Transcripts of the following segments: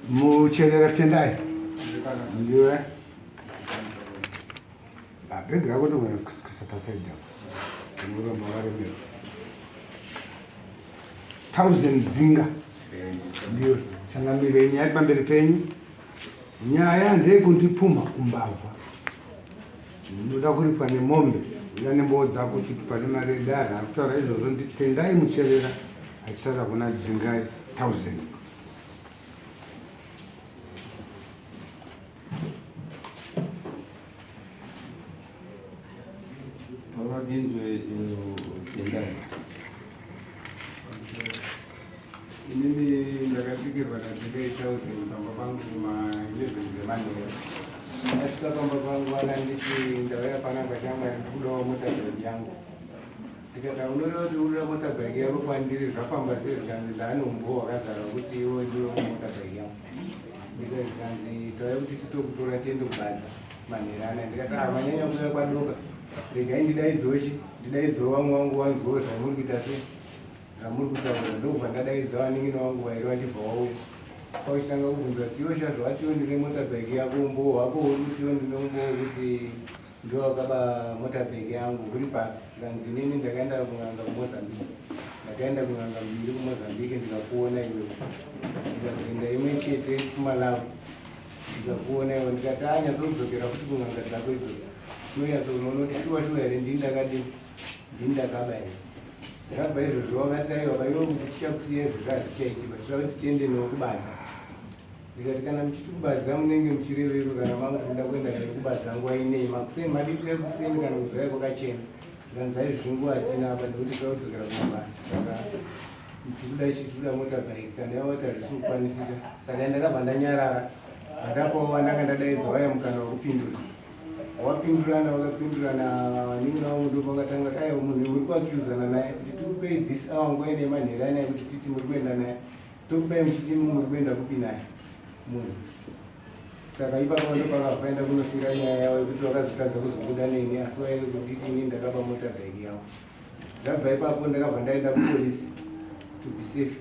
Mucherera Tendai. Ndiwe. Bhegi rako ndogona kuisa pasaidi apo. Unoramba waremera. Thousand dzinga. Ndiyo changamire nyaya pamberi penyu. Nyaya ndeyekundipumha umbavha. Unoda kuripwa nemombe, uya nemboo dzako chitupa nemari yedare. Ari kutaura izvozvo nditendai Mucherera achitaura kuna Dzingai Thousand. Pavadinzwe tendai. Inini ndakasvikirwa naDzingai Thousand pamba pangu kuma 11 dzemanheru. Ndasvika pamba pangu vakanditi ndauya panapa shamwari ndikudawo motabike yangu. Ndikati unoreva kuti urikuda motabike yako kwandiri zvafamba sei zvikanzi ndaane umbowo hwakazara wekuti iwe ndiwe motabike yangu. Ndikati zvikanzi tauya kuti titokutora tiende kubadza manheru anaya. Ndikati ah manyanya kuuya kwadoka regai ndidaidzewo chi ndidaidzewo vamwe vangu vanzwewo zvamuri kuita sei zvamuri kutaura ndokubva ndadaidza vanin'ina vangu vairi vachibva vauya kwakuchitanga kubvunza kuti iwe sha zvawati iwe ndine motabike yako umbowo hwako huri kuti iwe ndine umbowo kuti ndiwe wakaba motabike yangu huri papi zvikanzi inini ndakaenda kun'anga kumozambique ndakaenda kun'anga mbiri kumozambique ndikakuona iwewe ndikazoenda imwe chete kumalawi ndikakuona iwe ndikati anyatsodzokera futi kun'anga dzako idzodzo tinonyatsonoona kuti shuwa shuwa here ndini ndakadini ndini ndakaba here Zvabva izvozvo wakati aiwa vaiwe kuti tichakusiya izvozvo hazvichaitika tinoda kuti tiende newe kubadza ndikati kana muchiti kubadza munenge muchireveiko kana makuti muda kuenda neni kubadza nguva inei makuseni madii kuya kuseni kana kuzouya kwakachena zvikanzi aizvi nguva hatina apa nekuti toda kudzokera kumabasa saka tikuda ichi tikuda motabike kana yawati hazvisi kukwanisika saka ndakabva ndanyarara vandapawo vandanga ndadaidza vaya mukana wekupindura Wapindurana wakapindurana vanin'ina vangu ndopakatanga kuti aiwa munhu muri kuaccusana naye kuti tikupei this hour nguva ine manheru anaye kuti titi muri kuenda naye tokupai muchiti imi muri kuenda kupi naye munhu saka ipapo ndopakavaenda kunofira nyaya yavo yekuti vakazotadza kuzobuda neni asi vaive kunditi ini ndakaba motabike yavo Ndabva ipapo ndakabva ndaenda kupolisi to be safe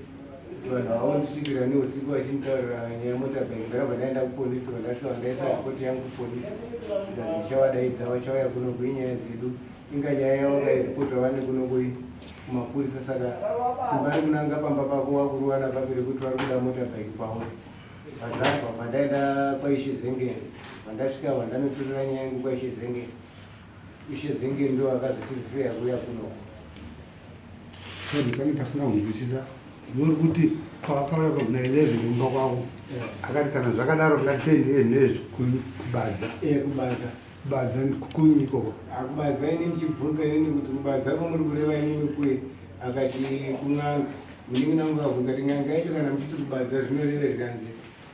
kuti vanhu havavondisvikira neusiku vachinditaurira nyaya yemotabike ndakabva ndaenda kupolisi vandasvika vandaisa ripoti yangu kupolisi ndikazi ndichavadaidza vachauya kuno kuinyaya dzedu inga nyaya yavo kairipotwa vane kuno kui kumapurisa saka simba rekunanga pamba pako wakuruwana papi rekuti vari kuda motabike kwauri vandabva vandaenda kwaishe zengeni vandasvika vandanotorera nyaya yangu kwaishe zengeni Ishe Zenge ndo akazotirifeya kuuya kuno. Sorry, pane pasina kunzwisisa. Uri kuti pawakauya kuna 11 kumba kwako akati kana zvakadaro ngatende nezvi kubadza. Eh, kubadza. Kubadza kunyi ikoko. Akubadza ini ndichibvunza inini kuti kubadza kwamuri kureva inini kuye akati kun'anga. Munin'ina wangu akabvunza kuti n'anga yacho kana muchiti kubadza zvinoreve zvikanzi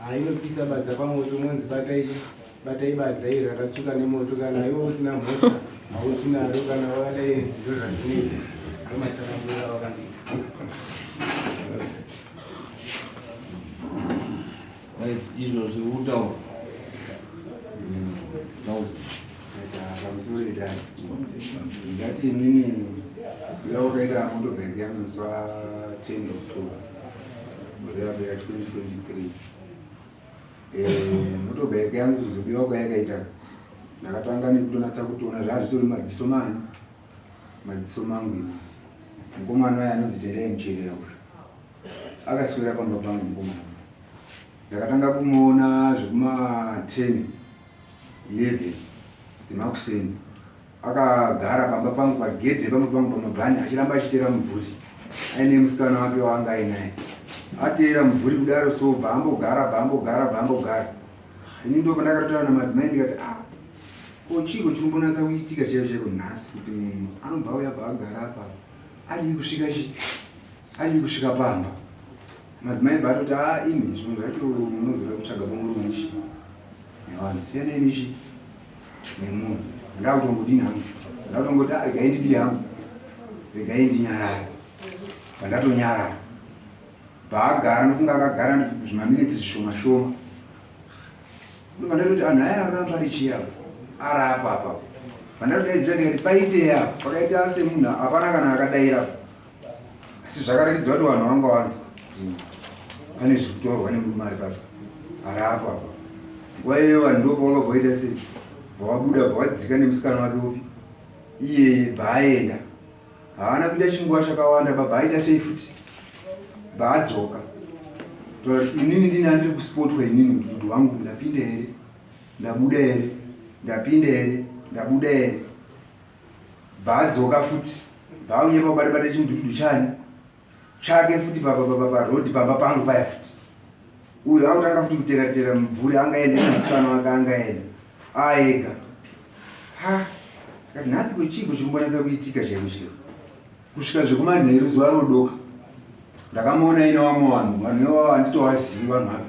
hainopisa badza pamoto monzi batai chi batai badza iri rakatsvuka nemoto kana iwe usina mhosva hauti naro kana wakadai ndo zvazvinoita ndomatsanangura wakandiita izvo zviri kutaura pamusoro idai ndati inini kuya wakaita motobike yangu musi wa 10 october gore rapera 2023 motobike yangu kuzobiwa kwayakaita ndakatanga nekutonatsa kutoona zvaa zvitori madziso mani madziso mangu ini mukomana waye anonzi tendai mucherera uyu akaswera pamba pangu mukomana ndakatanga kumuona zvekuma 10 11 dzemakuseni akagara pamba pangu pagedhe pamba pangu pamabhani achiramba achiteera mubvuri aine musikana wake waanga ainaye ateera mubvuri kudaro so bva ambogara bva ambogara bva ambogara ini ndo pandakatotaura namadzimai ndikati ah ko chiiko chinombonatsa kuitika chaivo chaiko nhasi kuti munhu anobva auya bva agara apa adii kusvika chi adii kusvika pamba madzimai bva atoti a ah, imi zvimwe zvacho munozoda kutsvaga pamurume chi nevanhu siyanai nechi nemunhu ndakutongodini hangu ndakutongoti ah, regai ndidii hangu regai ndinyarare pandatonyarara bvaagara ndofunga akagara zvimaminitsi zvishoma shoma ndobva ndatoti anhu aya aramba richi apa arapa apa pandatodaidzira ndikati paitei apa pakaita semunhu hapana kana akadaira asi zvakaratidza kuti vanhu vanga vanzwa kuti pane zviri kutorwa nemurume ari papo. Ari apo apa. Nguva iyoyo vanhu ndopavakabva vaita sei? Bva vabuda bva vadzika nemusikana wake upi? Iyeye bva aenda. Haana kuita chinguva chakawanda baba aita sei futi? Bva adzoka. Inini ndini andiri kuspotwa inini kuti wangu ndapinda here? Ndabuda here? Ndapinda here? Ndabuda here? Bva adzoka futi. Bva auye pabata bata chimudhudhudhu chani? Chake futi paroad pamba pangu paya futi. Uyu akutanga futi kutera tera mubvuri angaende musikana wake angaenda. Aega. Ha. Kati nhasi kwechiko chikumbonatsa kuitika chaiko chaiko. Kusvika zvekumanheru zuva rodoka. Ndakamuona ine vamwe vanhu, vanhu ivavo handitovazivi vanhu ava.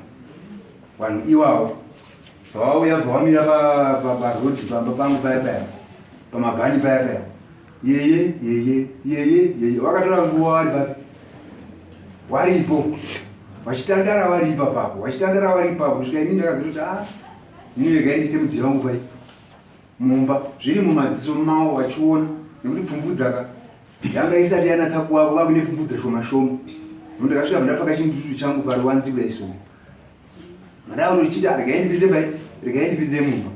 Vanhu iwavo. Vauya bva vamira paroad pamba pangu paya paya. Pamabhani paya paya. Yeye yeye yeye yeye vakatora nguva vari papi? Waripo. Vachitandara vari ipapapo, vachitandara vari ipapo kusvika ini ndakazototi ah ini regai ndise mudziyo wangu pai mumba zviri mumadziso mawo vachiona nekuti pfumvudza ka yanga isati yanatsa kuwako vakune pfumvudza shoma shoma ndakasvika ndapaka chindutu changu paruwanzi kudai so Madai unochita regai ndipinze pai, regai ndipinze mumba.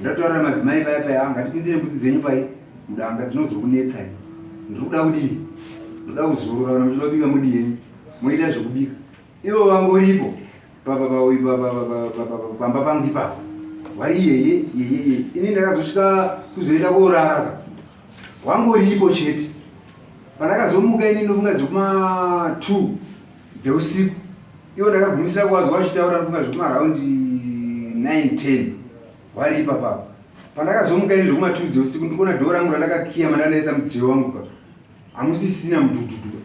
Ndatotaurira madzimai paya paya, ah, ngatipinzire mbudzi dzenyu pai mudanga dzinozokunetsai. Ndiri kuda kudii? Ndoda kuzorora kana muchida kubika mudi yenyu. Moita zvekubika. Ivo vangoripo pamba pangu ipapo. Vari iyeye yeye yeye. Ini ndakazosvika kuzoenda koorara ka. Wangoripo chete. Pandakazomuka ini ndofunga dzekuma 2 dzeusiku ivo ndakagumisira kuwazwa vachitaura ndofunga zvekumaraundi 9 10 wari ipapapa pandakazomuka ini zvekuma 2 dzeusiku ndikuona dhoo rangu randakakiya mandandaisa mudziyo wangu ka hamusisina mudhudhudhu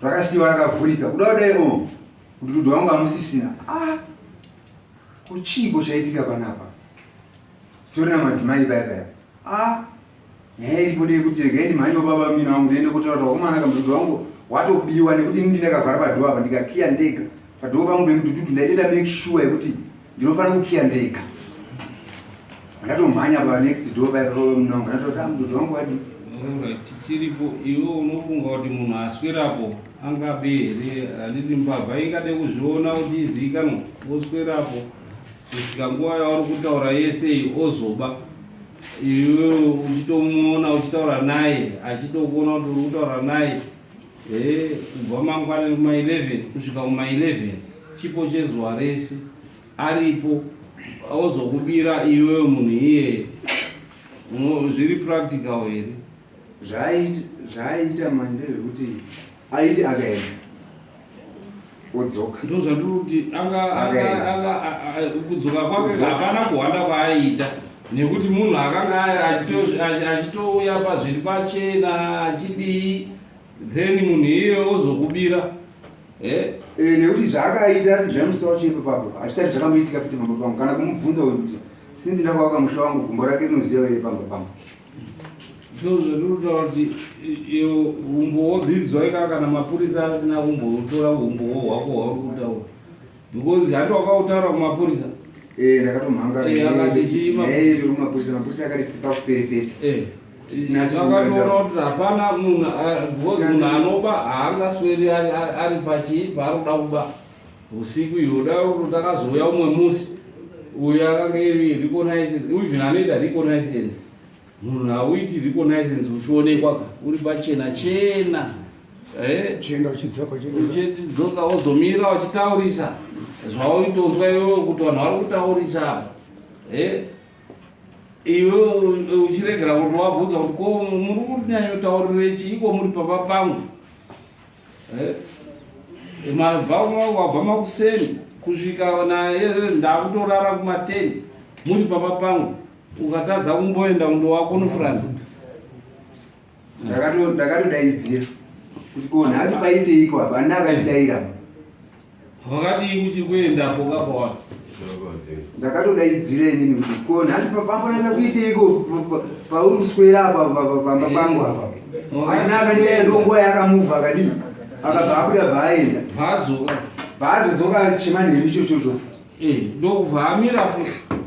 rakasiwa rakavhurika kuda kudai o oh, mudhudhudhu wangu hamusisina ah kuchiiko chaitika panapa torina madzimai paya paya ah Nyaya iripo ndeyekuti regai ndimhanye baba mina wangu ndiende kotaura kuti wakomana kamudhudhu wangu watobiwa nekuti ini ndakavhara padhoo apa ndikakiya ndega padhoo pangu pemudhudhudhu ndaitoita make sure yekuti ndinofanira kukiya ndega ndatomhanya pa next door paya pababa mina wangu ndatoda ah, mudhudhu wangu wadii. Tiripo iwe unofunga kuti munhu aswerapo angabe here handiti mbavha ingade kuzviona kuti izivikanwa oswerapo kusvika nguva yauri kutaura yese iyi ozoba iwe uchitomuona uchitaura naye achitokuona kuti uri kutaura naye eh, kubva mangwanani kuma 11 kusvika kuma 11 chipo chezuva rese aripo ozokubira iwewe munhu iyeye zviri practical here zvaaita manje ndezvekuti aiti akaenda wodzoka ndozvandiri kuti kudzoka kwake hapana kuhwanda kwaaiita nekuti munhu akanga achitouya pazviri pachena achidii then munhu iye ozokubira eh? Eh, nekuti zvaakaita ratidza musi wacho ipapapo achitati zvakamboitika futi pamba pangu kana kumubvunza uyu kuti sinzi ndakavaka musha wangu gumbo rake rinoziva here pamba pangu Ndozvatinotaura kuti umbowo dzidzwa ika kana mapurisa asina kumbotora umbowo hwako hwauri kutaura because handi wakautaura kumapurisa eh, ndakatomhanga eh, akati chii mapurisa mapurisa akati tiri pakuferefeta eh. akatoona kuti hapana munhu because munhu anoba haangasweri ari pachii paari kuda kuba usiku iwo dai kuti takazouya umwe musi uyo akanga iri reconnaissance even anoita reconnaissance munhu hauiti reconnaissance uchionekwa ka uri pachena chena eh? chienda uchidzoka uchidzoka wozomira uchitaurisa zvauitonzwa iwewe kuti vanhu vari kutaurisa apa eh? iwe uchiregera kuti wabvunza kuti ko muri kunyanyotaurire chiiko muri pamba pangu eh? Mabva wabva makuseni kusvika naye ndakutorara kumateni muri pamba pangu ukatadza kumboenda undowakonofurana ndakatodaidzira kuti ko nhasi paiteiko apa andina akatidaira wakadii kuti kuendapo kapawa ndakatodaidzira inini kuti ko nhasi pambonatsa kuiteiko pauri kuswera apa pamba pangu apa handina akatidaira ndonguva yakamuvha akadii akabva abuda bva aenda bvaadzoka bvaazodzoka chimanheru ichochocho futi eh, ndokubva amira futi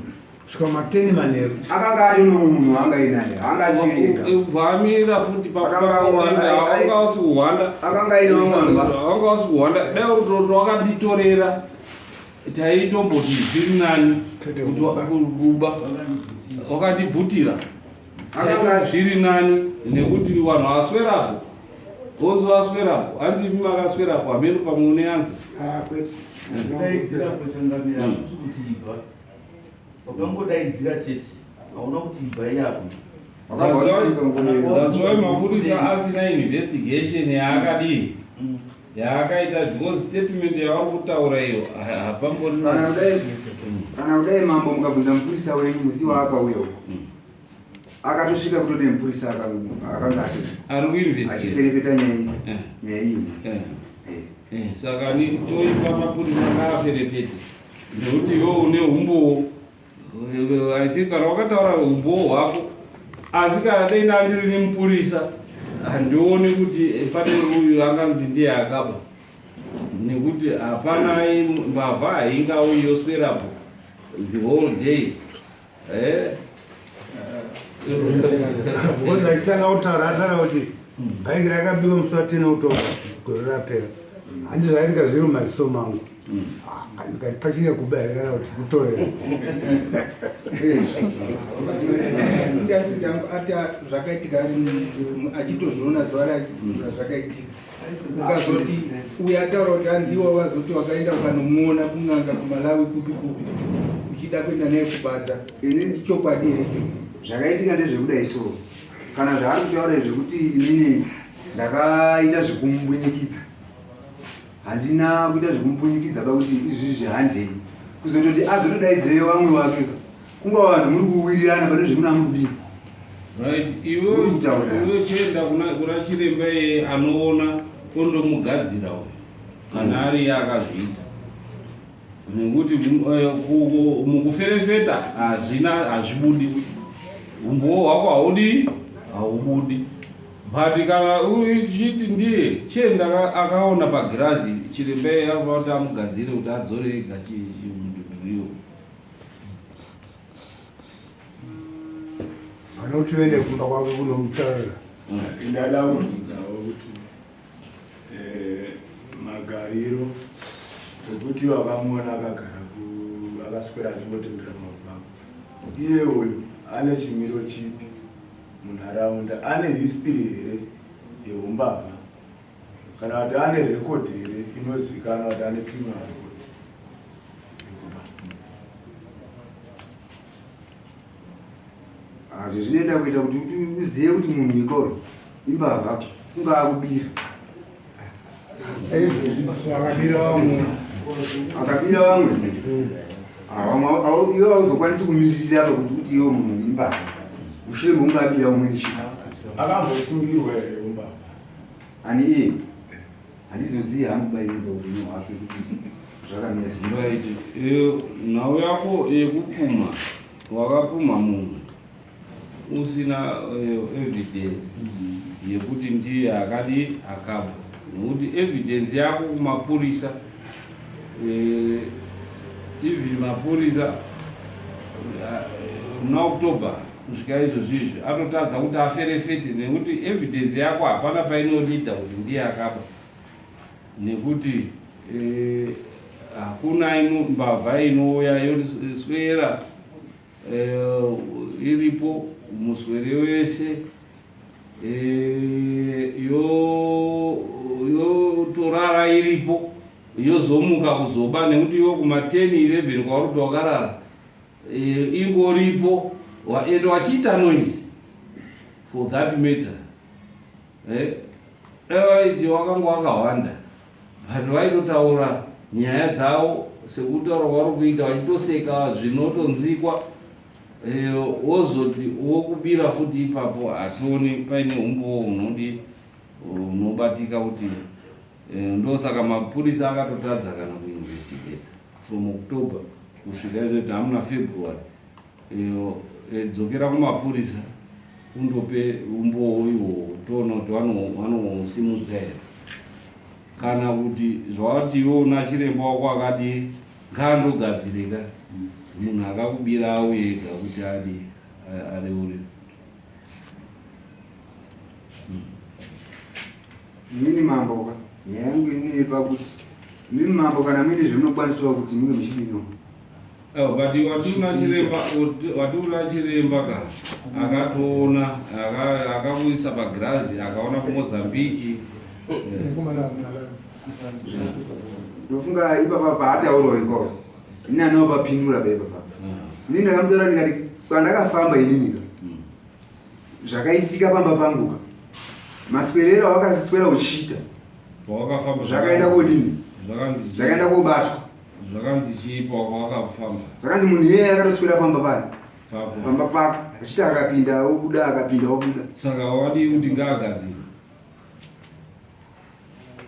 kusvika mateni manheru akanga ari nomwe munhu waanga inaye anga asiri ega kubva amira futi paanga wasi kuhwanda akanga aine vamwe vanhu anga wasi kuhwanda dai uri wakanditorera Taitomboti zviri nani kuti kuba wakandibvutira zviri nani nekuti vanhu vaswerapo vozi vaswerapo hanzi imi makaswerapo hameno pamwe une anza. Ah, kwete. Wakangodaidzira chete hauna kuti ibva iyapo. That's why mapurisa asina investigation yaakadii yaakaita because statement yavari kutaura iyo hapambori. Kana kudai mambo mukabvunza mupurisa wenyu musi waakauya uko akatosvika kutoti mupurisa akanga ari kuinvestigate achiferefeta nyaya nyaya iyi. Saka toipa mapurisa ngaaferefete nekuti iwe une umbowo. I think kana wakataura umbowo hwako, asi kana dai ndandiri nemupurisa handioni kuti pane uyu anganzi ndiye akaba, nekuti hapana mbavha haingauyi yoswerapo the whole day. Because achitanga kutaura ataura kuti bhaiki rakabiwa musi wa 10 October gore rapera. Hanzi zvaitika zviri mumaziso mangu. Ah, ndikati pachine kuba here kana kuti kutorera? Ati zvakaitika achitozviona zuva razvakaitika. Ukazoti uyo ataura kuti hanzi iwo wazoti wakaenda ukanomuona kun'anga kuMalawi kupi kupi uchida kuenda naye kubadza, Ini ichokwadi here icho? Zvakaitika ndezvekudai so, kana zvaari kutaura zvekuti inini ndakaita zvekumbunyikidza, handina kuita zvekumbunyikidza pakuti izvizvi handei kuzototi azotodaidzire vamwe wake, kungava vanhu muri kuwirirana pane zvemuna muri kudii. Right, iwe Uri kutaura. Iwe chienda kuna chiremba iye anoona ondomugadzira uyu kana ari iye akazviita, nekuti mukuferefeta hazvina, hazvibudi, umbowo hwako haudi, haubudi. But kana uchiti ndiye, chienda akaona pagirazi chiremba iye anofanira kuti amugadzire kuti adzore ega chimudhudhuriwo. Vanoti uende kumba kwake kunomutaurira. Ndada kubvunzawo kuti magariro ekuti wakamuona akagara akaswera achingotendera mumabako, iye uyu ane chimiro chipi munharaunda? Ane history here yeumbavha kana kuti ane record here inozikanwa kuti ane criminal record yekuba? Hazvo zvinoenda kuita kuti uzive kuti munhu ikoyo imbavha, kungaa kubira. Akabira vamwe. Akabira vamwe. Ah, vamwe iwe hauzokwanisi kumiririra apa kuti uti iwe munhu imbavha mushure mekunge abira umweni chii. Akambosungirwa here umbavha? Ani iye handizozivi hangu baini paupenyu hwake kuti zvakamira sei. Right, nhau yako yekupuma, wakapuma munhu usina evidence yekuti ndiye akadi akaba, nekuti evidence yako kumapurisa, even mapurisa muna October kusvika izvozvi izvi atotadza kuti aferefete, nekuti evidence yako hapana painolida kuti ndiye akaba, nekuti hakuna mbavha inouya yoswera iripo muswere wese yotorara iripo, yozomuka kuzoba, nekuti iwo kuma 10 11 kwauri kuti wakarara ingoripo ende wachiita noise for that matter. Dai wakanga wakawanda, vanhu vaitotaura nyaya dzavo sekutaura kwauri kuita vachitoseka zvinotonzikwa. Wozoti wokubira futi ipapo, hationi paine umbowo unodi unobatika kuti ndosaka mapurisa akatotadza kana kuinvestigate from October kusvika izoti hamuna February. Dzokera kumapurisa undope umbowo ihwohwo, toona kuti vanosimudza here kana kuti zvawati iwe una chiremba wako akadii, ngaandogadzirika munhu akakubira auye ega kuti adi areure. Inini mambo ka, nyaya yangu inini pakuti Mimi mambo kana muine zvamunokwanisawo kuti munge muchidino. Oh, but watiuna chiremba watiuna chiremba ka akatoona akakuisa pagirazi akaona kuMozambique. Ndofunga ipapa paataurawo ikoko ini anopapindura paipapa. Ini ndakamutaura ndikati kwandakafamba inini ka zvakaitika pamba pangu ka maswerero awakaswera uchiita pawakafamba zvakaenda kodini zvakaenda kobatwa zvakanzi chii pawakafamba zvakanzi munhu iyeye akatoswera pamba pani pamba pako achiti akapinda obuda akapinda obuda saka wadii kuti ngaagadzirwe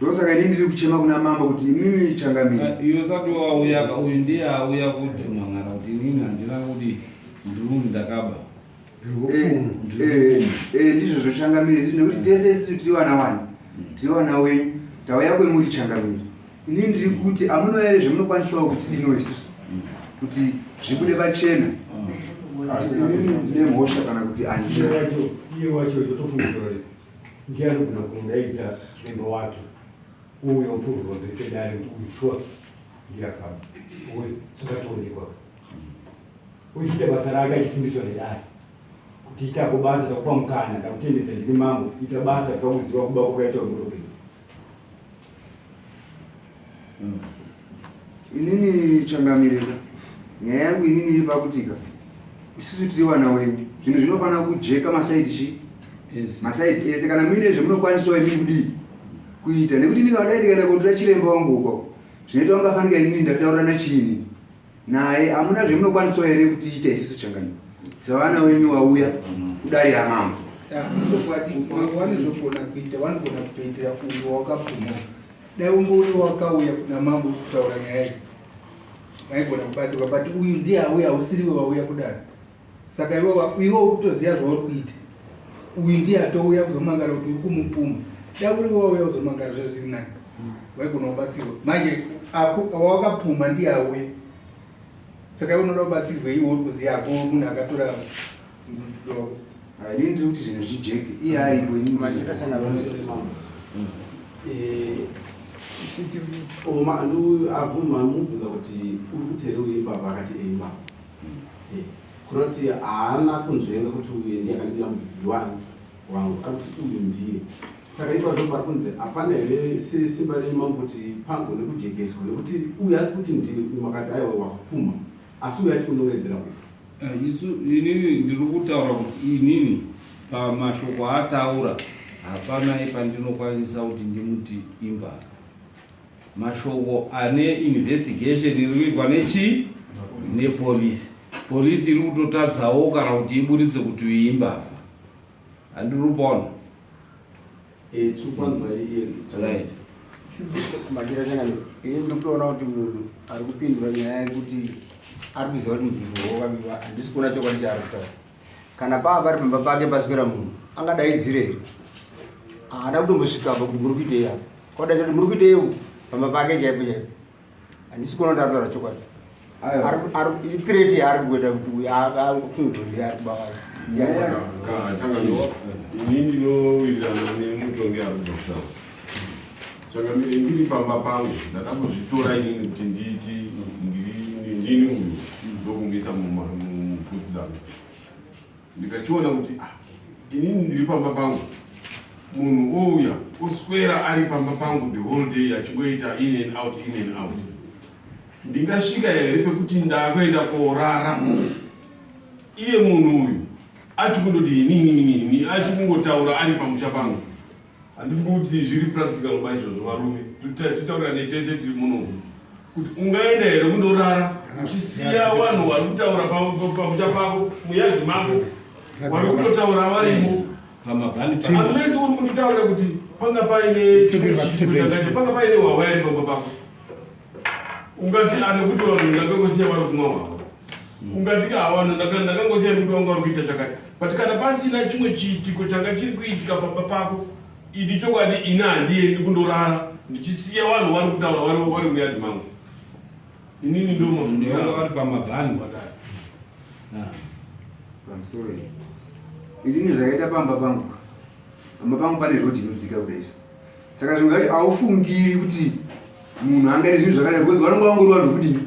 ndosaka ini ndiri kuchema kuna mambo kuti imimi changamire iwe usati wauya uyu ndiye auya kutomangara kuti inini handina kuti ndiri ndakaba Eh, eh, eh, ndizvo zvochangamire izvi nekuti tese isusu tiri vana wani tiri vana wenyu tauya kwemuri changamire ini ndiri kuti amuno here zvemunokwanisawo kuti dino isusu kuti zvibude pachena kuti inini ndine mhosva kana kuti andina iye wacho totofunga kuti ndiye anogona kumudaidza chiremba wake ouya opuruvwa pamberi pedare kuti uyu shuwa ndiye akaba because zvakatoonekwa uchiita basa rake achisimbiswa nedare kuti itako basa takupa mukana ndakutendedza ndiri mambo ita basa tikakuziva kuba kwakaita mutopei Inini changamireka nyaya yangu inini iri pakutika isusu tiri vana wenyu zvinhu zvinofanira kujeka masaidi chi masaidi ese kana muine zvemunokwanisawo imi kudii kuita nekuti ndikadai ndikaenda kotora chiremba wangu uko zvinoita ungafanika inini ndataurana chiini naye amuna zvemunokwanisawo here kutiita isusu changamire sevana wenyu wauya kudare ramambo Chokwadi mambo vanozogona kuita vanogona kutoitira uyo wakapumha dai ungori wakauya kuna mambo kutaura nyaya iyi vaigona kubatsirwa but uyu ndiye auya hausiriwe wauya kudaro saka iwe iwe uri kutoziva zvauri kuita uyu ndiye atouya kuzomangara kuti uri kumupumha dai uri wauya kuzomangara zve zviri nani waigona kubatsirwa manje wawakapumha ndiye auya saka iwe unoda kubatsirwa iwe uri kuziva ako munhu akatora Ini ndiri kuti zvinhu zvijeke iye aripo ini oma abvuma amubvunza kuti uri kuti here uyu imbavha akati e imbavha eh, kunoti haana kunzvenga kuti uyu ndiye akandibira mudhudhu wani wangu ari kuti uyu ndiye saka ipapo pari kunzi hapana here sesimba renyu mangu kuti pagone kujekeswa nekuti uyu ari kuti ndiye uyu makati aiwa wakupumha asi uyu ati kunongedzera uyu Eh, isu inini ndiri kutaura kuti inini pamashoko ataura hapana pandinokwanisa kuti ndimuti imbavha mashoko ane investigation iri kuitwa nechii nepolisi polisi iri kutotadzawo kana kuti iburitse kuti uyu imbavha handiri kupona Eh, tiri kwanzwa iye right Machira changamire, ini ndiri kutoona kuti munhu ari kupindura nyaya yekuti ari kuziva kuti mubvunzo wakabiwa, handisi kuona chokwadi chaari kutaura. Kana pava pari pamba pake paswera munhu, angadaidzire here? Haana kutombosvikapo kuti muri kuitei apa. Kwadaidza kuti muri kuitei uku pamba pake chaipo chaipo. Handisi kuona kuti ari kutaura chokwadi. Ithreat yaari kuita kuti uyu afunge kuti ari kuba vanhu. Ini ndinowirirana nemutongi ari kubva Changamire ndiri pamba pangu ndakambozvitora inini kuti nditi ndini uyu ndokungoisa mubhutsu dzangu ndikachiona kuti ah, inini ndiri pamba pangu munhu ouya oswera ari pamba pangu the whole day achingoita in and out in and out ndingasvika here pekuti ndakuenda korara iye munhu uyu achikundoti inininini achikungotaura ari pamusha pangu Handifungi kuti zviri practical ba izvozvo varume titaurirane tese tiri muno kuti ungaenda here kundorara uchisiya vanhu vari kutaura pamusha pako muyadhi mako vari kutotaura varimo unless uri kunditaurira kuti panga paine panga paine hwahwa here pamba pako ungati anekuti vanhu ndakangosiya vari kumwa hwahwa ungati ka vanhu ndakangosiya nekuti vanga vari kuita chakati but kana pasina chimwe chiitiko changa chiri kuitika pamba pako idi chokwadi ini handiendi kundorara ndichisiya vanhu vari kutaura vari vari muyadhi mangu inini ndo mafungira vari pamabhani ah. pamusoro inini zvakaita pamba pangu pamba pangu pane rodhi inodzika kudai saka zvimwe zvacho haufungiri kuti Munhu angaite zvinhu zvakadai because vanonga vangori vanhu vekudii?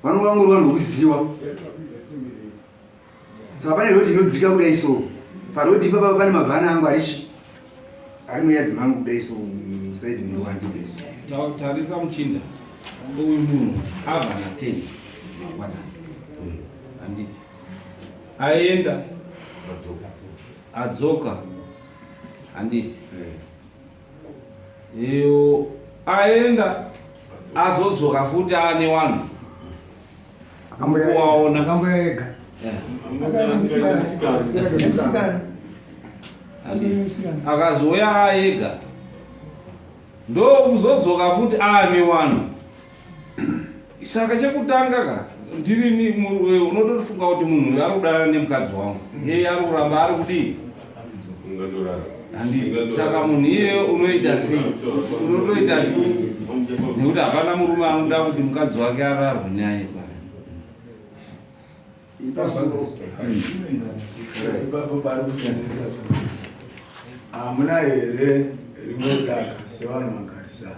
Vanonga vangori vanhu vekuziwa. Saka pane rodi inodzika kudai so. Parodi ipapa pane mabhana angu arichi ari muyadhi mangu kudai so side muruwanzi kudai so. Tarisa muchinda uyu munhu abva na 10 mangwanani. Handiti. Aenda adzoka handiti. Iyo aenda azodzoka futi ane wanhu. Akambowaona akamboya ega. Akazouya ega. Ndokuzodzoka futi aane wanhu. Saka chekutanga ka ndirini unotofunga kuti munhu uyu ari kudanana nemukadzi wangu. Iye ari kuramba ari kudii? Saka munhu iye unoita sei? Unotoita shungu nekuti hapana murume anoda kuti mukadzi wake ararwe naye. Ipapo pari kutanetsa hamuna here rimwe daka sevanhu vagarisana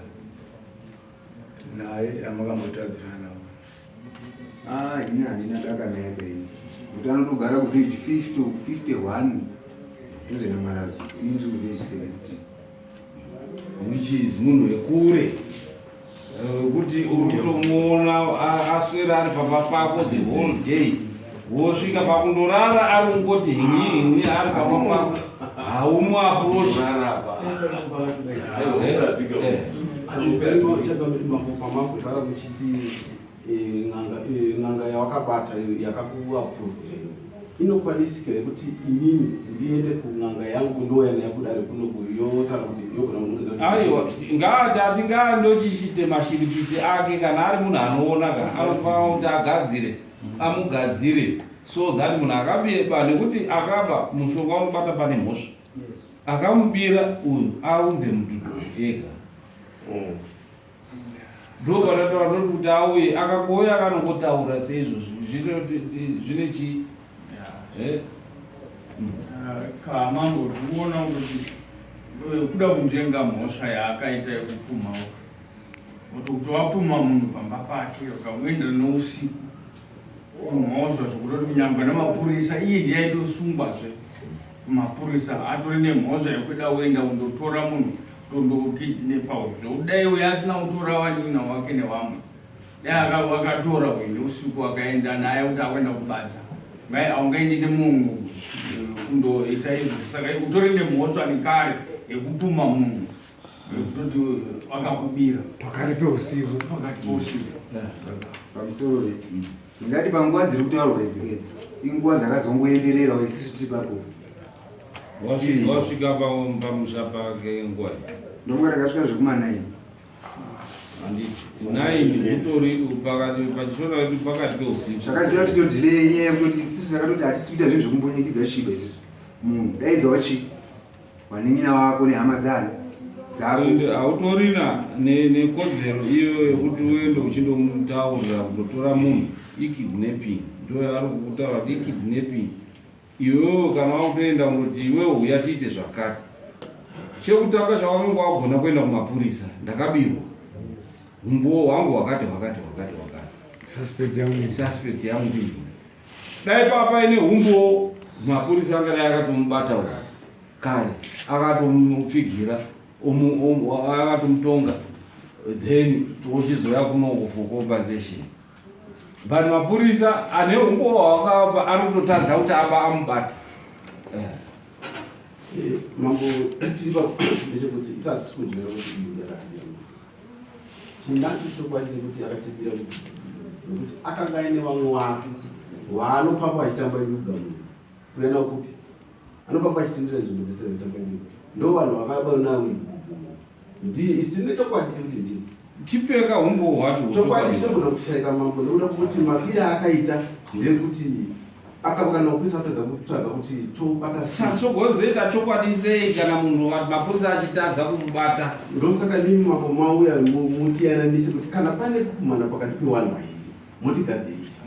naye yamakambotadzirana? Ah, ini handina daka naye kaini. Kuti anotogara kuvillage 50 51 dhuze namarazi. Ini ndiri kuvillage 17. Which is munhu wekure. Kuti uri kutomuona aswera ari pamba pako the whole day. Wosvika pakundorara ari kungoti hingi hingi ari pamba pako. Haumu approach. Pamakutaura muchiti n'anga yawakabata yakakuaprovhira iyo inokwanisika here kuti inini ndiende kun'anga yangu ndouya nayo kudare kunoku yotaura kuti yogona kunongedza kuti Aiwa, ngaati ati ngaandochichite mashiripiti ake kana ari munhu anoona ka anofanira kuti agadzire amugadzire so that munhu akabeba nekuti akaba mushonga unobata pane mhosva akamubira uyu aunze mudhudhu ega Ndopanataura ndoti kuti auye akangouya akanongotaura seizvozvi zvine chii eh? Ah, kamambo ndikuona kuti eh, kuda kunzvenga mhosva yaakaita yekupumhawo kuti kuti wapumha munhu pamba pake ukamuendera nousiku mhosva zvekutoti kunyangwe nemapurisa iye ndiye aitosungwazve kumapurisa atori nemhosva yekuda kuenda kundotora munhu tondokidnepa uyu zvekuti dai uyu asina kutora wanin'ina wake nevamwe dai akatora uyu neusiku akaenda naye kuti akuenda kubadza mai aungaendi nemunhu eh, kundoita izvo saka utori nemhosva nekare yekupuma munhu yekutoti akakubira pakati peusiku pakati peusiku pamusoro ndingati panguva dziri kutaurwa idzi idzi inguva dzakazongoendererawo isusu tiri papo Wasvika pamusha pake nguva iyi? Ndonga takasvika zvekuma 9. Handiti 9 kutori pakati pachishona kuti pakati peusiku. Zvakaziva kuti todelay nyaya yekutoti isusu takatoti hatisi kuita zvinhu zvekumbonyikidza chiba isusu. Munhu daidzawo chi vanin'ina wako nehama dzani dzako. Hautorina nekodzero iyo yekuti uende uchindomutaurira kundotora munhu ikidnapping ndoyavari kutaura kuti ikidnapping. Iwewe kana wakutoenda unoti iwewe huya tiite zvakati. Chekutanga chawakanga wagona kuenda kumapurisa ndakabirwa. Humbowo hwangu hwakati hwakati hwakati hwakati. Suspect yangu. Suspect yangu ndiyo. Dai papa paine humbowo mapurisa angadai akatomubata uyu kare akatomupfigira akatomutonga then tochizoya kuno for compensation. But mapurisa ane umbowo hwakavapa ari kutotadza kuti aba amubata. Eh. eh, mambo tiri pa ndechekuti isa hatisi kunzwira kuti uyu ndiye akatibira munhu. Tinacho chokwadi chekuti akatibira munhu nekuti akanga aine vamwe wake waanofamba achitamba njuga munhu kuya nawo kupi anofamba achitendera nzvimbo dzese achitamba njuga ndo vanhu vakaba nayo munhu ndiye isi tine chokwadi chekuti ndiye Chipeka humbowo hwacho chokwadi chinogona kushaika mambo nekuda kwekuti mabira aakaita ndeyekuti akava kana kuisa apedza kutsvaga kuti tobata sachogozoita chokwadi sei kana munhu mapurisa achitadza kumubata ndosaka nimi mambo mauya mutiyananise kuti kana pane kukumana pakati pewanhu vairi motigadzirisa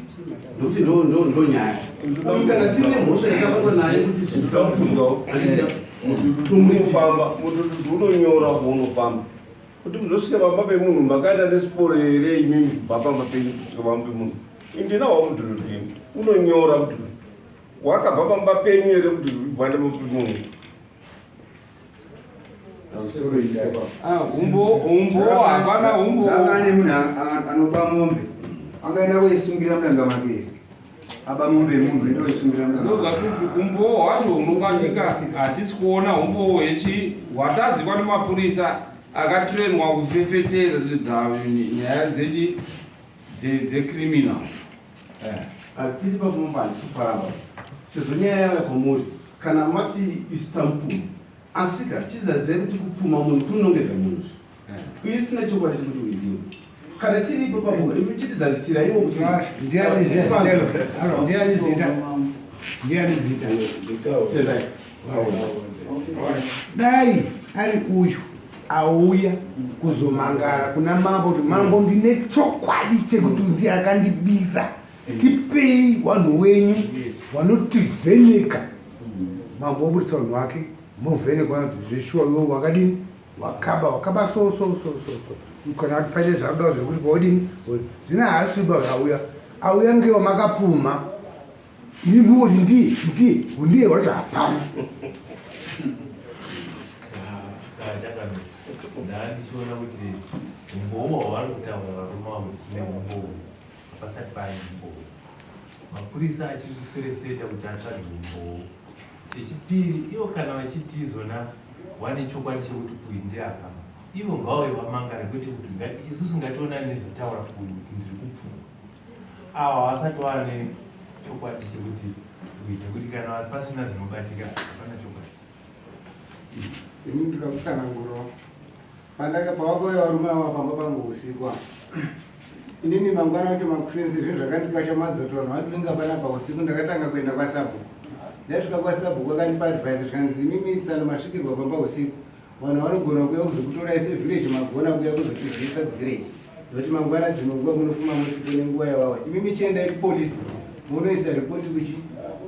nokuti ndo nyaya uyu kana tine mhosva yakabatwa naye kuti isusu unofamba unonyora unofamba. Kuti muzosvika pamba pemunhu makaenda nesiporo here imimi kubva pamba penyu kusvika pamba pemunhu? Indinawo mudhudhudhu ini. Unonyora mudhudhudhu. Wakabva pamba penyu here mudhudhudhu kubva pamba pemunhu? Umbo hapana umbo. Zvakane munhu anoba mombe angaenda koisungira mudanga make here? Aba mombe yemunhu enda koisungira mudanga. Ndozvatuti umbo hwacho hunobatika hatisi kuona umbo hwechi hwatadzikwa nemapurisa akatrenwa kufefeteredza nyaya dzechi dzecriminal. Hatiri pamombe handisi kuparamba sezvo nyaya yauya kwamuri kana mati isu tamupuma asika chizaziva kuti kupuma munhu kunongedza munhu uye sina chokwadi chekuti uyu ndiwe kana tiripo paboka imi chitizazisira iwo kuti Ndiani zita? Ndiani zita? Ndiani zita? Tendai. Dai ari uyu auya kuzomangara kuna mambo kuti mambo ndine chokwadi chekuti ndiye akandibira tipei vanhu wenyu vanotivheneka mambo oburitsa vanhu vake movhenekwa vanoti zveshuwa iwe wakadini wakaba wakaba so so so so so kana kuti paine zvakuda zvekuti paodini zvino haasiba auya auya ngewa makapumha ini muoti ndiye ndiye ndiye wacho hapana ndandichiona kuti umbowo hwavari kutaura varume avo kuti tine umbowo hapasati paane umbowo mapurisa achiri kuferefeta kuti atsvage umbowo chechipiri ivo kana vachiti izvona wane chokwadi chekuti uyu ndiye akama ivo ngavauye vamangare kwete kuti isusu ngationani nezvotaura uyu kuti ndiri kupfungwa awa vasati wane chokwadi chekuti uyu nekuti kana pasina zvinobatika hapana chokwadi Ini ndoda kutsanangurawo pandaka pavakauya varume ava pamba pangu usiku apa inini mangwana wacho makuseni zvinhu zvakandikashamadza kuti vanhu vandivinga panapa usiku ndakatanga kuenda kwasabhuku ndasvika kwasabhuku akandipa advice zvikanzi imimi tsano masvikirwa pamba usiku vanhu vanogona kuuya kuzokutorai sevillage magona kuuya kuzotizivisa kuvillage nokuti mangwana dzimwe nguva munofuma musipo nenguva yavawa imimi chiendai kupolisi munoisa ripoti kuchi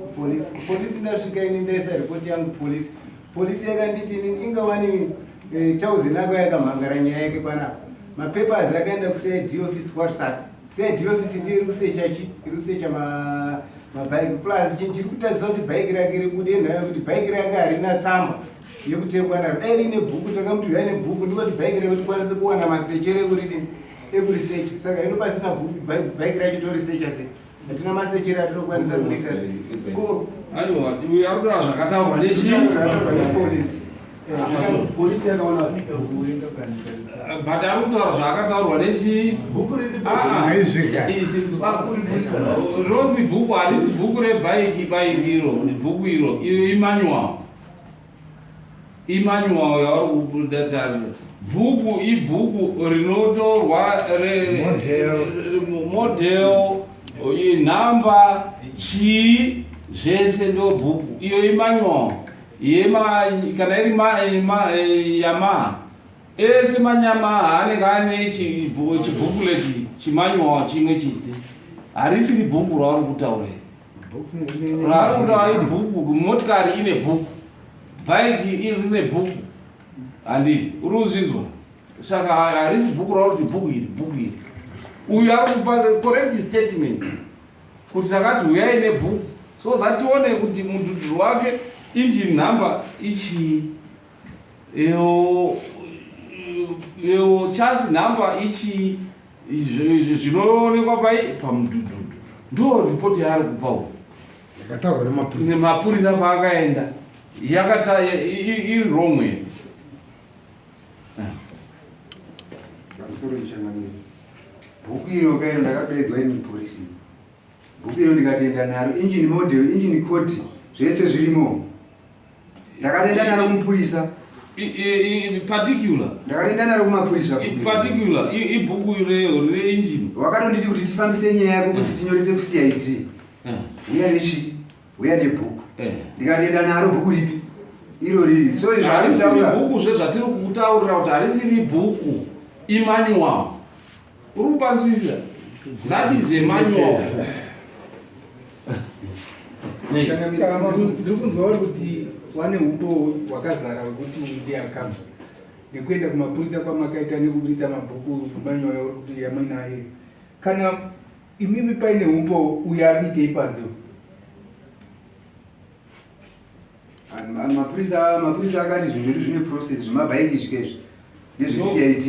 kupolisi kupolisi ndasvika ini ndaisa ripoti yangu kupolisi polisi yakanditi ini ingawani eh, tauzen ako yakamhangara nyaya yake panapa mapapers akaenda kucid office kwatsapi cid office ndiyo iri kusecha chi iri kusecha mabhaiki plus chinhu chiri kutadzisa kuti bhaiki rake ribude nhayo kuti bhaiki rake harina tsamba yekutengwa naro dai riine bhuku takamuti uyai nebhuku ndiko kuti bhaiki rekuti kwanise kuwana masechere ekuridini ekurisecha saka ino pasina bhuku bhaiki racho torisecha sei hatina masechere atinokwanisa kuriita sei ko aiwa uyu ari kutaura zvakataurwa nechipolisi polisi yakaona but ari kutaura zvaakataurwa nechi ronzi bhuku harisi bhuku rebhaiki bhaiki iro bhuku iro iyo imanual Emmanuel yauri kubuda bhuku ibhuku rinotorwa model inhamba chii zvese ndo bhuku iyo Emmanuel yema kana iri yamaha ese manyamaha anenge ane chibhukuleti chimanual chimwe chete harisiri bhuku rauri kutaura raari kutaura ibhuku motikari ine bhuku bhaiki iri rine bhuku handii uri kuzvinzwa saka harisi bhuku rauri kuti bhuku iri bhuku iri uyu ari kupa correct statement kuti takati huyai nebhuku so that tione kuti mudhudhuru wake engine number ichii iyo chasi number ichii zvinoonekwa pai pamudhudhudhu ndo ripoti yaari kupa uyu yakataurwa nemapurisa nemapurisa paakaenda yakata iri wrong here Pamusoro ichangamire. Bhuku iro kairo ndakapedzwa ini mupolisi. Bhuku iro ndikatenda naro engine model, engine code zvese zvirimo. Ndakatenda naro kumupurisa. Particular. Ndakatenda naro kumapurisa. Particular ibhuku reyo rine engine. Wakatonditi kuti tifambise nyaya yako kuti tinyorese kuCID. Uya nechi uya nebhuku. Ndikatenda naro bhuku ripi? Iro riri. So izvo harisiri bhuku zvezvatiri kutaurira kuti harisiri bhuku imanual. Uri kupanzwisisa? That is a manual. Ndiri kunzwa uri kuti wane umbowo hwakazara hwekuti uyu ndiye akabva. nekuenda kumapurisa kwamakaita nekuburitsa mabhuku manual yauri kuti yamuinayo kana imimi paine umbowo uyo ari kuitei panze Mapurisa mapurisa akati zvinhu zvedu zvine process zvemabhaiki zvike izvi ndezveCID.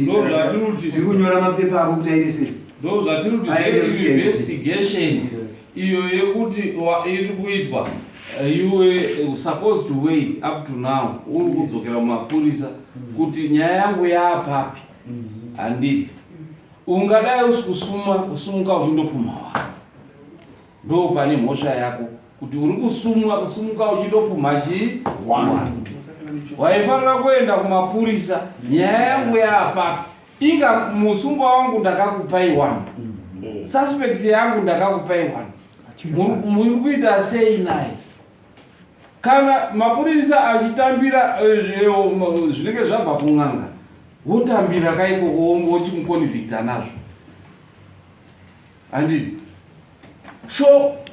Tiri kunyora mapepa ako kuti aite sei. Ndo zvatiri kuti investigation iyo yekuti iri kuitwa eh, you were eh, supposed to wait up to now uri kudzokera mumapurisa kuti nyaya yangu yaapapi handiti ungadai usi kusuma kusumuka uchindopumha wako ndo pane mhosva yako kuti uri kusumwa kusumuka uchindopumha chii waifanira kuenda kumapurisa nyaya yangu yaapapi inga musungwa wangu ndakakupai one suspect yangu ndakakupai one muri kuita sei naye kana mapurisa achitambira eh, eh, zvinenge zvabva kun'anga wotambira kaikoko wochimukonvicta nazvo handidi so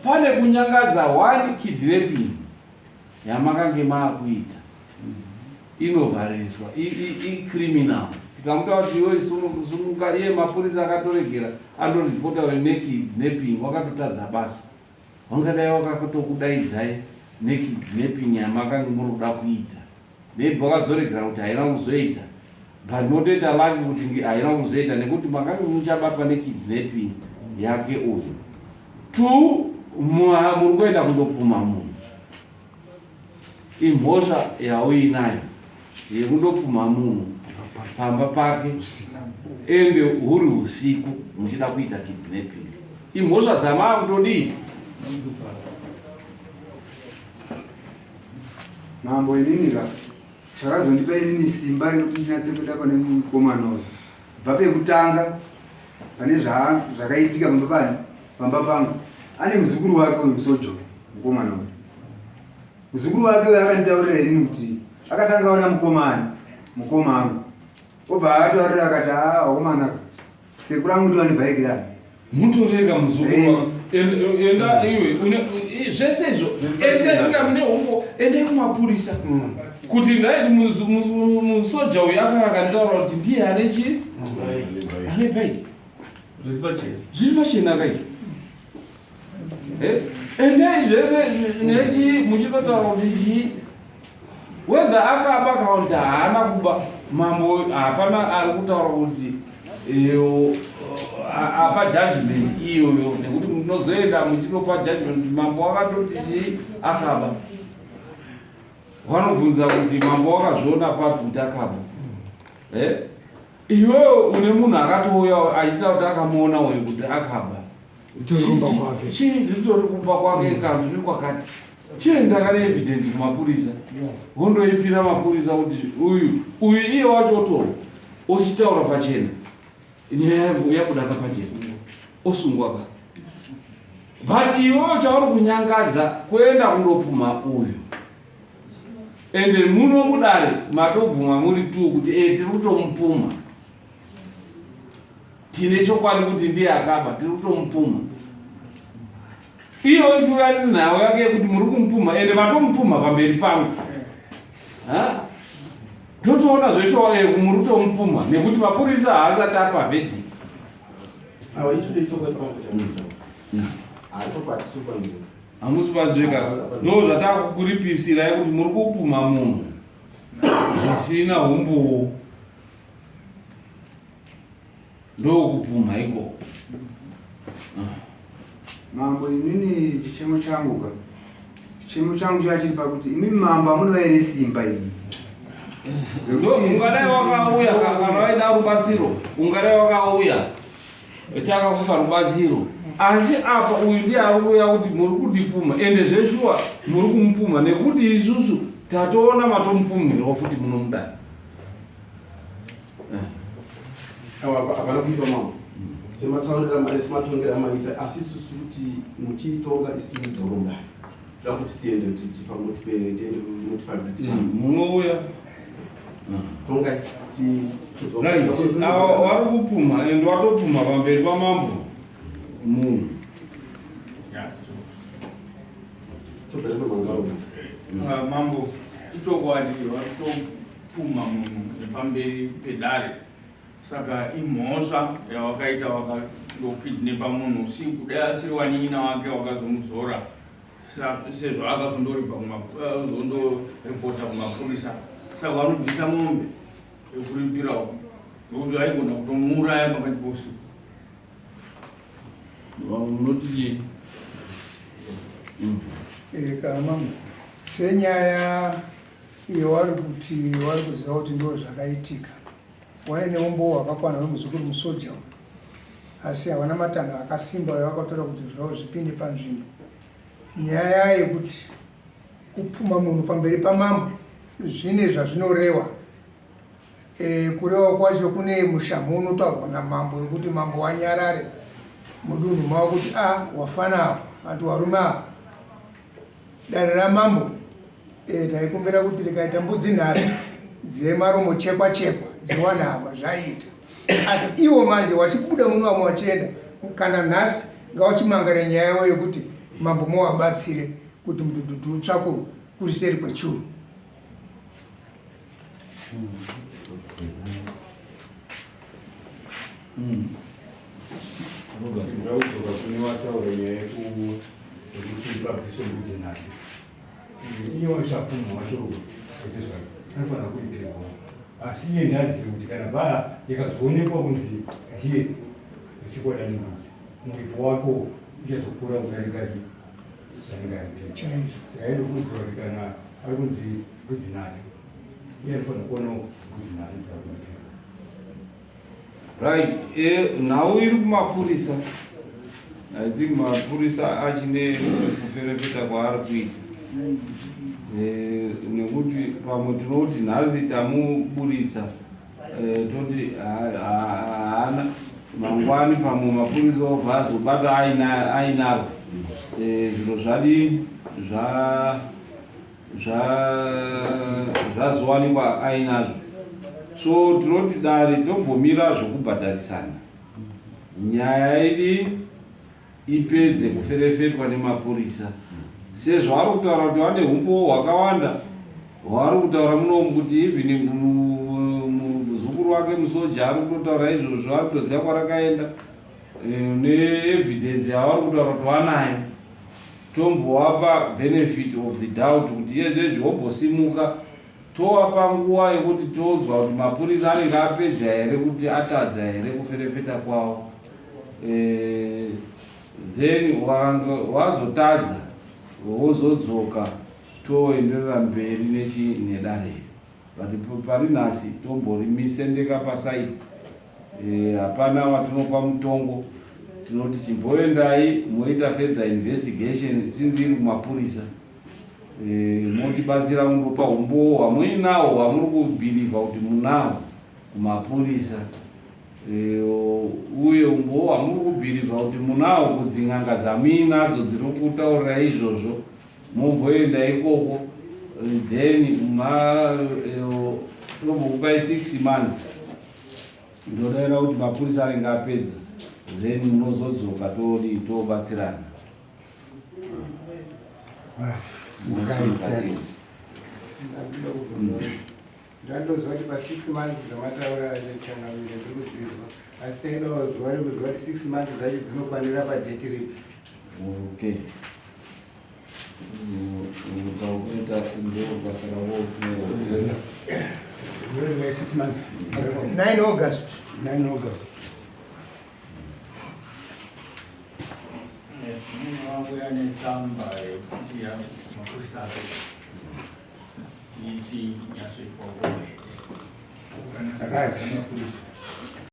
pane kunyangadza one kidnapping yamakange maakuita inovhariswa icriminal tikamuta kuti iwe sununguka iye mapurisa akatoregera andoripota nekidnapping wakatotadza basa wangadai wakatokudaidzai nekidnapping yamakange muri kuda kuita maybe wakazoregera kuti haina kuzoita but motoita laki kuti haina kuzoita nekuti makange muchabatwa nekidnapping yake uyu two muri kuenda kundopuma munhu imhosva yauinayo yekundopumha munhu pamba pake ende huri usiku muchida kuita kidnapping imhosva dzamaa kutodii Mambo inini ka chakazondipa inini simba rekuti ndinatse kuenda pane mukomana uyu bva pekutanga pane zvakaitika pamba pani pamba pangu ane muzukuru wake uyu musojo mukomana uyu muzukuru wake uyu akanditaurira inini kuti akatanga ona mukomana mukoma angu obva akataurira akati haa wakomana Sekuru angu ndiwane bhaiki rani. Mutorega muzukuru. Enda iwe une zvese izvo. Enda inga mune humbo enda kumapurisa. Mm. Kuti ndai musoja uyu akakanditaura kuti ndiye ane chi? Ane bhaiki. Zviri pachena kai. Eh? Endai zvese nechi muchitotaura kuti chii? Whether akaba kana kuti haana kuba, mambo hapana ari kutaura kuti eh, apa judgment iyoyo nekuti munozoenda muchinopa judgment kuti mambo wakatoti chii akaba. Vanobvunza kuti mambo wakazviona papi kuti akaba. Eh? Iwewe une munhu akatouya achitaura kuti akamuona uyu kuti akaba. Nditori kumba kwake. Chii nditori kumba kwake kana ndiri kwakati. Chienda kana evidence kumapurisa. Wondoipira mapurisa kuti uyu uyu iye wacho otorwa ochitaura pachena. Nyaya yabuda ka pachena. Osungwa ka. But iwewe chauri kunyangadza kuenda kundopumha uyu. Ende muno mudare matobvuma muri tu kuti eh tiri kutomupumha. Tine chokwadi kuti ndiye akaba, tiri kutomupumha. Iyo ichiuya nenhau yake yekuti muri kumupumha ende matomupumha pamberi pangu. Ndotoona zveshuwa eh, muri kutomupumha nekuti mapurisa haasati apa verdict. Awa icho ndechokwadi pangu chamuita. Haatokwati super ndiro. Hamusi panzveka. Ndo zvatakukuripisira kuti muri kupumha munhu zvisina humbowo. Ndokupumha ikoko. Mambo inini chichemo changu ka chichemo changu chava chiri pakuti imi mambo hamunova here simba imi ungadai wakauya kana waida rubatsiro ungadai wakauya takakupa rubatsiro asi apa uyu ndiye ari kuuya kuti muri kundipumha ende zveshuwa muri kumupumha nekuti isusu tatoona matomupumhirawo futi munomudai Hapana kuipa mambo sematauriro amai sematongero amaita asi isusu kuti muchiitonga isu tiri dzoronda da kuti tiende kuti tifa tiende mutifambire mm, munouya tongai vari kupumha and watopumha pamberi pamambo munhu ah, mambo ichokwadi vari pumha munhu Nepamberi pedare. Saka imhosva yawakaita wakandokidnepa munhu usiku dai asiri wanin'ina wake wakazomudzora sezvo akazondoripota kumapurisa saka vanobvisa mombe yekuripirawo nokuti aigona kutomuuraya pakati pousiku. Unoti chii? Kamambo senyaya iyo wari kuti wari kuziva kuti ndo zvakaitika waine umbowo hwakakwana hwemuzukuru musoja uyu asi havana matanho akasimba ayo vakatora kuti zvavo zvipinde panzvimbo nyaya yekuti kupfuma munhu pamberi pamambo zvine zvazvinorewa E, kurewa kwacho kune mushamhu unotaurwa namambo wekuti mambo wanyarare mudunhu mavo kuti a ah, wafana avo vantu varume avo dare ramambo e, taikumbira kuti rikaita mbudzi nhatu dzemaromo chekwa chekwa dziwana avo zvaiita asi iwo manje wachibuda muno vamwe wachienda kana nhasi ngawachimangara nyaya yavo yekuti mambo mowabatsire kuti mudhudhudhu utsvakwe kuri seri kwechuru. Ndakudzoka kune wataura nyaya yekuti pabviswe mbudzi nhatu. Iye wachapunha wacho wetezvake anofanira kuipirwa. Asi iye ndazive kuti kana baa yakazoonekwa kunzi ndiye wechikwada nembudzi, muripo wako uchazokura kudarika zvanenge aripira. Saka indofungidzira kuti kana ari kunzi mbudzi nhatu iye anofanira kuonawo mbudzi nhatu dzakuipira. Right, nhau iri kumapurisa. I think mapurisa achine kuferefeta kwaari kuita. Nekuti pamwe tinoti nhasi tamuburitsa toti haana mangwani pamwe mapurisa obva azobata ainaro. Zviro zvadii zva zvazowanikwa ainazvo so tinoti dare tombomira zvokubhadharisana nyaya idi ipedze kuferefetwa nemapurisa sezvaari kutaura kuti vane umbowo hwakawanda hwaari kutaura munomu kuti even muzukuru wake musoja ari kutotaura izvozvo ari kutoziva kwarakaenda neevidence yavari kutaura kuti vanayo tombowapa benefit of the doubt kuti iyezvezvi wombosimuka towapa nguva yekuti tonzwa kuti mapurisa anenge apedza here kuti atadza here kuferefeta kwavo then wazotadza wozodzoka toenderera mberi nedare but pari nhasi tomborimisendeka pasaidi. Hapana watinopa mutongo, tinoti chimboendai moita further investigation since iri kumapurisa. Motibatsira kundopa umbowo hwamuinawo hwamuri kubhilivha kuti munawo kumapurisa. Uye umbowo hwamuri kubhilivha kuti munawo kudzin'anga dzamuinadzo dziri kutaurira izvozvo momboenda ikoko then tombokupai 6 months ndodaira kuti mapurisa anenge apedza then munozodzoka todii tobatsirana. Ndandoziva kuti pa 6 months dzamataura changamire ndiri kudzizwa asi taidawo zuva rekuziva kuti 6 months dzacho dzinokwanira padheti ripi. Okay. Ukaita ndo basa ravo. 6 months. 9 August. 9 August. Wangu yane tsamba yekuti mapurisa ichinyatsoitwa.